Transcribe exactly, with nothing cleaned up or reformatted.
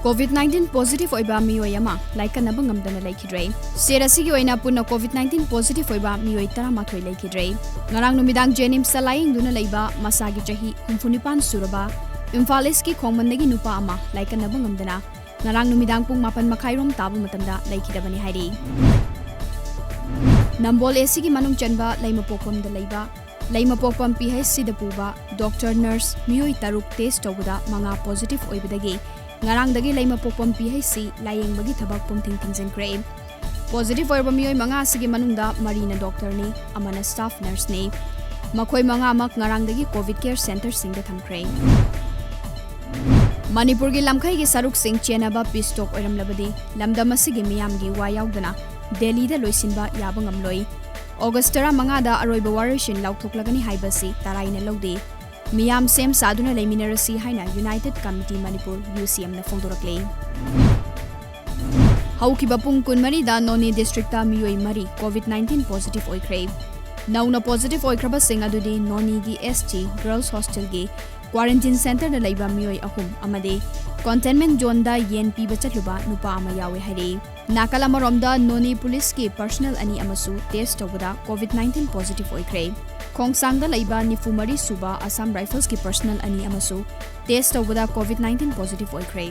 COVID nineteen positive ꯑꯣꯏꯕ ꯃꯤꯑꯣꯏ ꯑꯃ ꯂꯥꯏꯀꯠꯅꯕ ꯉꯝꯗꯅ ꯂꯩꯈꯤꯗ꯭ꯔꯦ꯫ State ꯑꯁꯤꯒꯤ ꯑꯣꯏꯅ ꯄꯨꯟꯅ COVID nineteen positive ꯑꯣꯏꯕ ꯃꯤꯑꯣꯏ ꯇꯔꯥꯃꯥꯊꯣꯏ ꯂꯩꯈꯤꯗ꯭ꯔꯦ꯫ ꯉꯔꯥꯡ ꯅꯨꯃꯤꯗꯥꯡ JNIMSꯇ ꯂꯥꯌꯦꯡꯗꯨꯅ ꯂꯩꯕ ꯃꯁꯥꯒꯤ ꯆꯍꯤ ꯍꯨꯝꯐꯨ ꯅꯤꯄꯥꯟ ꯁꯨꯔꯕ ꯏꯝꯐꯥꯜ Eastꯀꯤ ꯈꯣꯡꯃꯟꯗꯒꯤ ꯅꯨꯄꯥ ꯑꯃ ꯂꯥꯏꯀꯠꯅꯕ ꯉꯝꯗꯅ ꯉꯔꯥꯡ ꯅꯨꯃꯤꯗꯥꯡ ꯄꯨꯡ ꯃꯥꯄꯟ ꯃꯈꯥꯏꯔꯣꯝ ꯇꯥꯕ ꯃꯇꯝꯗ ꯂꯩꯈꯤꯗꯕꯅꯤ ꯍꯥꯏꯔꯤ꯫ ꯅꯝꯕꯣꯜ ACꯒꯤ ꯃꯅꯨꯡ ꯆꯟꯕ ꯂꯩꯃꯄꯣꯛꯄꯝꯗ ꯂꯩꯕ ꯂꯩꯃꯄꯣꯛꯄꯝ PHCꯗ ꯄꯨꯕ doctor, nurse ꯃꯤꯑꯣꯏ ꯇꯔꯨꯛ test ꯇꯧꯕꯗ ꯃꯉꯥ positive ꯑꯣꯏꯕꯗꯒꯤ ꯉꯔꯥꯡꯗꯒꯤ ꯂꯩꯃꯄꯣꯛꯄꯝ PHC ꯂꯥꯌꯦꯡꯕꯒꯤ ꯊꯕꯛ ꯄꯨꯝꯊꯤꯡ ꯊꯤꯡꯖꯤꯟꯈ꯭ꯔꯦ꯫ Positive ꯑꯣꯏꯔꯕ ꯃꯤꯑꯣꯏ ꯃꯉꯥ ꯑꯁꯤꯒꯤ ꯃꯅꯨꯡꯗ ꯃꯔꯤꯅ doctorꯅꯤ, ꯑꯃꯅ staff nurseꯅꯤ꯫ ꯃꯈꯣꯏ ꯃꯉꯥꯃꯛ ꯉꯔꯥꯡꯗꯒꯤ COVID care centreꯁꯤꯡꯗ ꯊꯝꯈ꯭ꯔꯦ꯫ ꯃꯅꯤꯄꯨꯔꯒꯤ ꯂꯝꯈꯩꯒꯤ ꯁꯔꯨꯛꯁꯤꯡ ꯆꯦꯟꯅꯕ peace talk ꯑꯣꯏꯔꯝꯂꯕꯗꯤ ꯂꯝꯗꯝ ꯑꯁꯤꯒꯤ ꯃꯤꯌꯥꯝꯒꯤ ꯋꯥ ꯌꯥꯎꯗꯅ ꯗꯦꯜꯂꯤꯗ ꯂꯣꯏꯁꯤꯟꯕ ꯌꯥꯕ ꯉꯝꯂꯣꯏ꯫ August ꯇꯔꯥꯃꯉꯥꯗ ꯑꯔꯣꯏꯕ ꯋꯥꯔꯣꯏꯁꯤꯟ ꯂꯥꯎꯊꯣꯛꯂꯒꯅꯤ ꯍꯥꯏꯕꯁꯤ ꯇꯔꯥꯏꯅ ꯂꯧꯗꯦ꯫ ꯃꯤꯌꯥꯝ ꯁꯦꯝ ꯁꯥꯗꯨꯅ ꯂꯩꯃꯤꯟꯅꯔꯁꯤ ꯍꯥꯏꯅ United Committee Manipur, UCMꯅ ꯐꯣꯡꯗꯣꯔꯛꯂꯤ꯫ ꯍꯧꯈꯤꯕ ꯄꯨꯡ ꯀꯨꯟꯃꯔꯤꯗ ꯅꯣꯅꯦ districtꯇ ꯃꯤꯑꯣꯏ ꯃꯔꯤ COVID nineteen positive ꯑꯣꯏꯈ꯭ꯔꯦ꯫ ꯅꯧꯅ positive ꯑꯣꯏꯈ꯭ꯔꯕꯁꯤꯡ ꯑꯗꯨꯗꯤ ꯅꯣꯅꯦꯒꯤ SG Girls Hostelꯒꯤ quarantine centreꯗ ꯂꯩꯕ ꯃꯤꯑꯣꯏ ꯑꯍꯨꯝ ꯑꯃꯗꯤ containment zoneꯗ ꯌꯦꯟ ꯄꯤꯕ ꯆꯠꯂꯨꯕ ꯅꯨꯄꯥ ꯑꯃ ꯌꯥꯎꯏ ꯍꯥꯏꯔꯤ꯫ ꯅꯥꯀꯜ ꯑꯃꯔꯣꯝꯗ ꯅꯣꯅꯦ policeꯀꯤ personnel ꯑꯅꯤ ꯑꯃꯁꯨ test ꯇꯧꯕꯗ COVID nineteen positive ꯑꯣꯏꯈ꯭ꯔꯦ꯫ ꯈꯣꯡꯁꯥꯡꯗ ꯂꯩꯕ ꯅꯤꯐꯨ ꯃꯔꯤ ꯁꯨꯕ Assam Riflesꯀꯤ personnel ꯑꯅꯤ ꯑꯃꯁꯨ test ꯇꯧꯕꯗ COVID nineteen positive ꯑꯣꯏꯈ꯭ꯔꯦ꯫